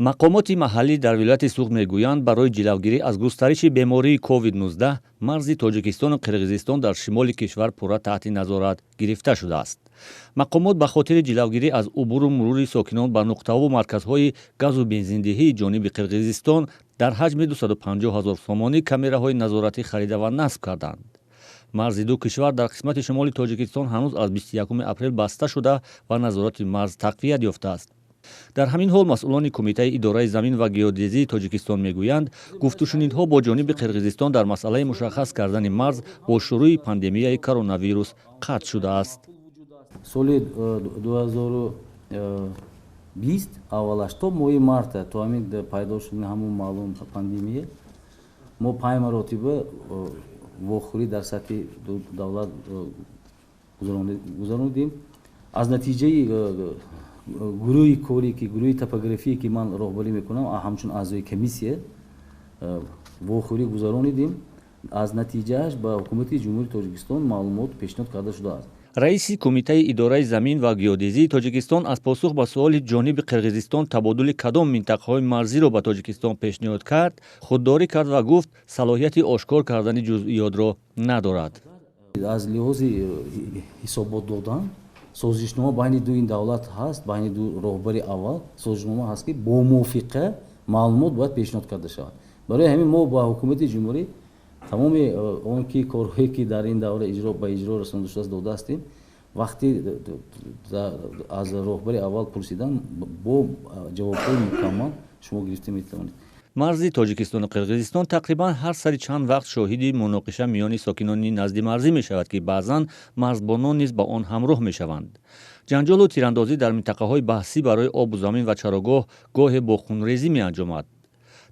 Мақомоти маҳаллӣ дар вилояти Суғд мегӯянд, барои ҷилавгирӣ аз густариши бемории COVID-19 марзи Тоҷикистону Қирғизистон дар шимоли кишвар пурра таҳти назорат гирифта шудааст. Мақомот ба хотири ҷилавгирӣ аз убуру мурури сокинон ба нуқтаҳову марказҳои газу бензиндиҳии ҷониби Қирғизистон дар ҳаҷми 250 ҳазор сомонӣ камераҳои назоратӣ харида ва насб карданд. Марзи ду кишвар дар қисмати шимоли Тоҷикистон ҳанӯз аз 21 апрел баста шуда ва назорати марз тақвият ёфтааст. Дар ҳамин ҳол, масъулони Кумитаи идораи замин ва геодезии Тоҷикистон мегӯянд, гуфтушунидҳо бо ҷониби Қирғизистон дар масъалаи мушаххас кардани марз бо шурӯъи пандемияи коронавирус қатъ шудааст. Соли 2020 аввалаш то моҳи марта, то ҳамин пайдо шудани ҳамун маълум пандемия, мо панҷ маротиба вохӯрӣ дар сатҳи давлат гузаронидем. Аз натиҷаи гурӯҳи корӣ, ки гурӯҳи топографие, ки ман роҳбарӣ мекунам ҳамчун аъзои комиссия, вохӯрӣ гузаронидем. Аз натиҷааш ба Ҳукумати Ҷумҳурии Тоҷикистон маълумот пешниҳод карда шудааст. Раиси Кумитаи идораи замин ва геодезии Тоҷикистон аз посух ба суоли ҷониби Қирғизистон табодули кадом минтақаҳои марзиро ба Тоҷикистон пешниҳод кард, худдорӣ кард ва гуфт, салоҳияти ошкор кардани ҷузъиётро надорад. Аз лиҳози ҳисобот додан, созишнома байни ду ин давлат ҳаст, байни ду роҳбари аввал созишнома ҳаст, ки бо мувофиқа маълумот бояд пешниҳод карда шавад. Барои ҳамин мо ба ҳукумати ҷумҳурӣ тамоми он ки корҳое, ки дар ин давра иҷро ба иҷро расонда шудааст, дода ҳастем. Вақте аз роҳбари аввал пурсидан, бо ҷавобҳои мукаммал шумо гирифта метавонед. Марзи Тоҷикистону Қирғизистон тақрибан ҳар сари чанд вақт шоҳиди муноқиша миёни сокинони наздимарзӣ мешавад, ки баъзан марзбонон низ ба он ҳамроҳ мешаванд. Ҷанҷолу тирандозӣ дар минтақаҳои баҳсӣ барои обу замин ва чарогоҳ гоҳе бо хунрезӣ меанҷомад.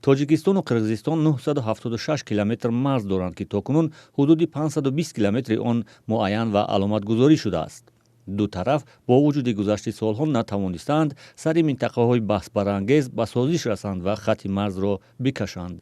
Тоҷикистону Қирғизистон 976 километр марз доранд, ки то кунун ҳудуди 520 километри он муайян ва аломатгузорӣ шудааст. Ду тараф бо вуҷуди гузашти солҳо натавонистаанд сари минтақаҳои баҳсбарангез ба созиш расанд ва хатти марзро бикашанд.